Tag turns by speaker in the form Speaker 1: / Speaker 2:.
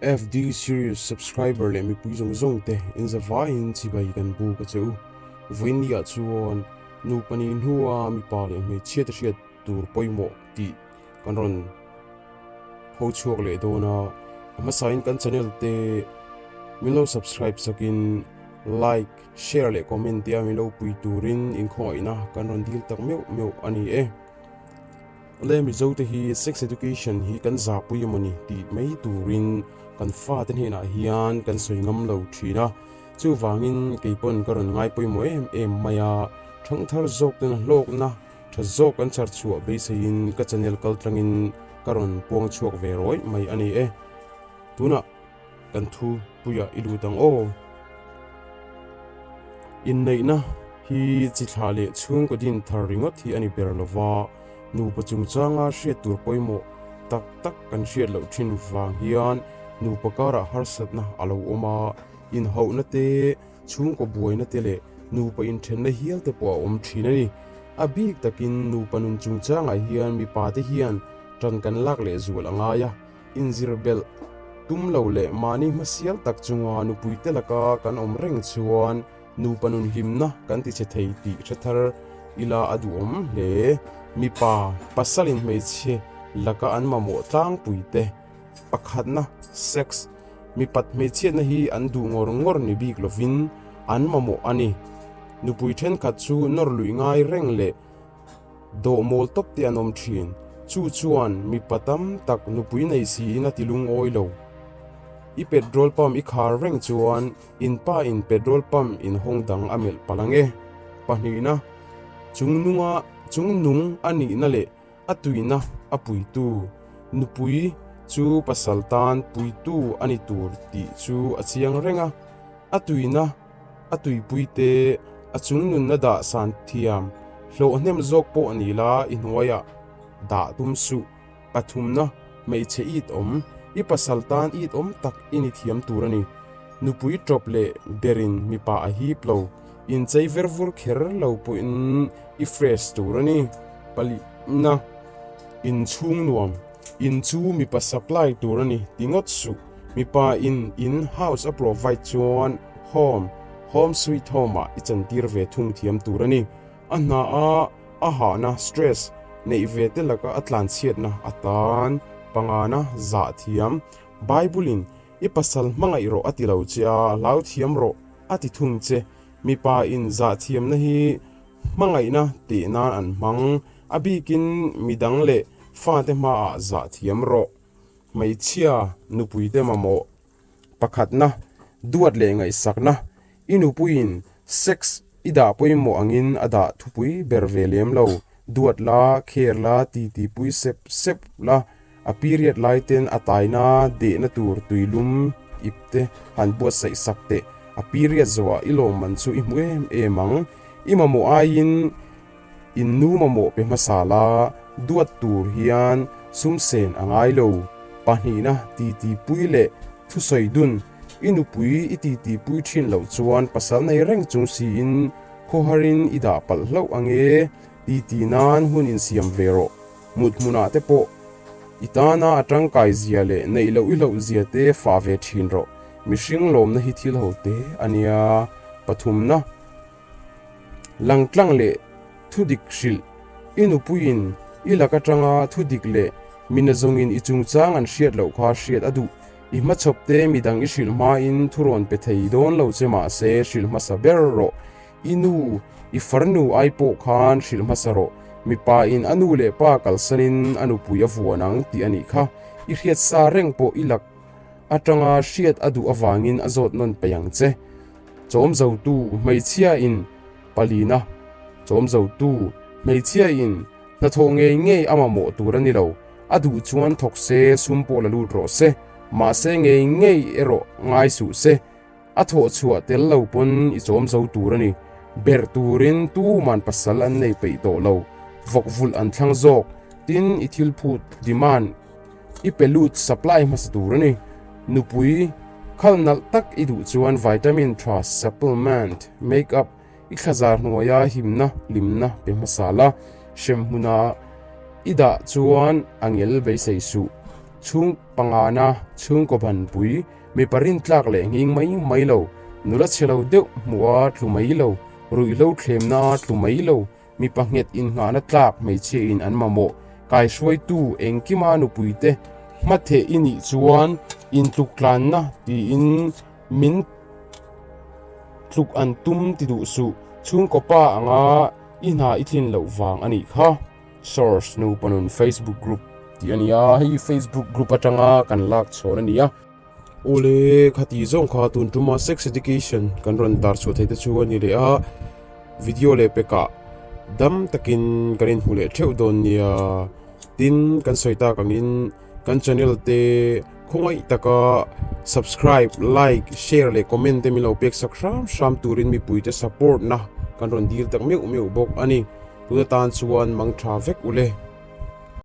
Speaker 1: FD series subscriber leh mipui zawng zawng te in zavaiin chibai kan buk a che u. Vawinia chuan nupa nih hnua mipa leh hmeichhia te hriat tur pawimawh tih kan rawn pho chhuak leh dawn a. A hmasain kan channel te min lo subscribe sakin like, share leh comment te a min lo pui turin inkhawngaihna kan rawn dil tak meuh meuh a ni e. Awle Mizo te hi sex education hi kan zahpui emawni tih mai turin kan fate hnenah hian kan sawi ngam lo thin a, chuvangin keipawn ka rawn ngai pawimawh em em mai a, thangthar zawk ten hlawkna tha zawk kan chhar chhuah beiseiin ka channel kal tlangin ka rawn puang chhuak ve rawih mai a ni e. Tunah kan thu puiah i lut ang aw. Inneihna hi chi thla leh chhungkaw din thar ringawt hi a ni ber lo va, nupa chungchanga hriat tur pawimawh tak tak kan hriat loh thin vang hian nupa karah harsatna a lo awm a, inhauhna te, chhungkaw buaina te leh nupa inthenna hial te pawh a awm thin a ni. A bik takin nupa nun chungchangah hian mipa te hian tan kan lak leh zual a ngai a. Inzir belh tum lo leh mahni hmasial tak chunga nupuite laka kan awm reng chuan nupa nun hlimna kan ti che thei tih hre thar ila a duhawm hle. Mipa, pasalin hmeichhe laka an mamawh tlangpuite pakhatna, sex, mipat hmeichhiatna hi an duh ngawr ngawr ni bik lovin an mamawh a ni. Nupui thenkhat chu nawr luih ngai reng leh Dawh mawl tawp te an awm thin. Chu chuan mipa tam tak nupui nei siin a ti lungawi lo. I petrol pump i khar reng chuan in pa in petrol pump in hawng dang a melh palh ang e. Pahnihna, chung nunga chung nung a nihna leh a tuina a puitu nupui chu pasal tan puitu a ni tur tih chu a chiang reng a. A tuina A tuipuite a chungnunna dah san thiam hlawh hnem zawk pawh ni la i hnuaiah dah tum suh. Pathumna, hmeichhe it awm, i pasal tan it awm tak i ni thiam tur a ni. Nupui tawp leh berin mipa a hip lo, inchei ver vur kher lo pawhin i fresh tur a ni. Palihna, inchhung nuam. In chu mipa supply tur a ni ti ngawt suh. Mipa in in house a provide chuan home, home sweet home ah i chantir ve thung thiam tur a ni. A hna a a hahna, stress, neih ve te laka a tlanchhiatna atan pangana zah thiam. Bible in i pasal hmangaih rawh a ti lo che a, hlau thiam rawh a ti thung che. Mipa in zah thiamna hi hmangaihna teh nan an hmang. A bikin midang leh fate hmaah zah thiam rawh. Hmeichhia nupuite mamawh pakhatna, duat leh ngaihsakna, i nupuiin sex i dah pawimawh angin a dah thupui ber ve lem lo. Duat la, kher la, titi pui sep sep la, a period lai ten a taina dehna tur tuilum ip te han buatsaih sak teh. A period zawhah i lawmman chu i hmu em em ang. I mamawh aiin In nu mamawh pe hmasa la, duat tur hian sum sen a ngai lo. Pahnihna, titi pui leh thusawi dun. I nupui i titi pui thin loh chuan pasal nei reng chung siin khawharin i dah palh hlauh ange. Titi nan hun insiam ve rawh. Mut hmunah te pawh i tana a tangkai zia leh neih loh i hloh zia te fah ve thin rawh. Mihring lawmna hi thil ho te a nia. Pathumna. Langtlang leh thudik hrilh, I nupuiin i lak atanga thudik leh mina zawngin i chungchang an hriat loh kha hriat a duh. I hmachhawp te midang i hrilh hmain thurawn pe thei dawn lo che mahse hrilh hmasa ber rawh. I nu, i farnu ai pawh khan hrilh hmasa rawh. Mipa in a nu leh pa kalsanin a nupui a vuan ang tih a nih kha. I hriat sa reng pawh i lak atanga hriat a duh avangin a zawt nawn peih ang che. Chawm zotu hmeichhia in palina, chawm zotu hmeichhia in hnathawh ngei ngei a mamawh tur a ni lo, a duh chuan thawk se sum pawh la lut rawh se, mahse ngei ngei erawh ngai suh se, a thawh chhuah tel lo pawn i chawm zo tur a ni, berh turin tuman pasal an nei peih tawh lo, vawk vulh an thlang zawk, tin i thil phut, demand, I pe lut supply hmasa tur a ni. Nupui khal nalh tak i duh chuan vitamin tha supplement make up i thlazar hnuaia himna hlimna pe hmasa la, hrem hmuna i dah chuan a ngel beisei suh. Chhung pangana chhungkaw banpui, mipa rintlak leh nghing mai mai lo, nula chhe lo deuh hmuha tlu mai lo, ruihhlo thlemna tlu mai lo, mipa nghet innghahna tlak hmeichhia in an mamawh, kaihruaitu engkima nupuite hmatheh i nih chuan intluktlanna tiin min tluk an tum ti duh suh, chhungkaw pa anga i hna i tlin loh vang a nih kha. Source, Nupa Nun Facebook Group tih a ni a, hei Facebook group atanga kan lak chhawn a ni a. Awle, khati zawng kha tun tuma sex education kan rawn tar chhuah theih te chu a ni leh a, video leh pekah dam takin kan inhmu leh theuh dawn nia. Tin, kan sawi tak angin kan channel te khawngaih taka subscribe, like, share leh comment te min lo pek sak hram hram turin mipuite support na kan rawn dil tak meuh meuh bawk a ni. Tuna tan chuan mang tha vek ule.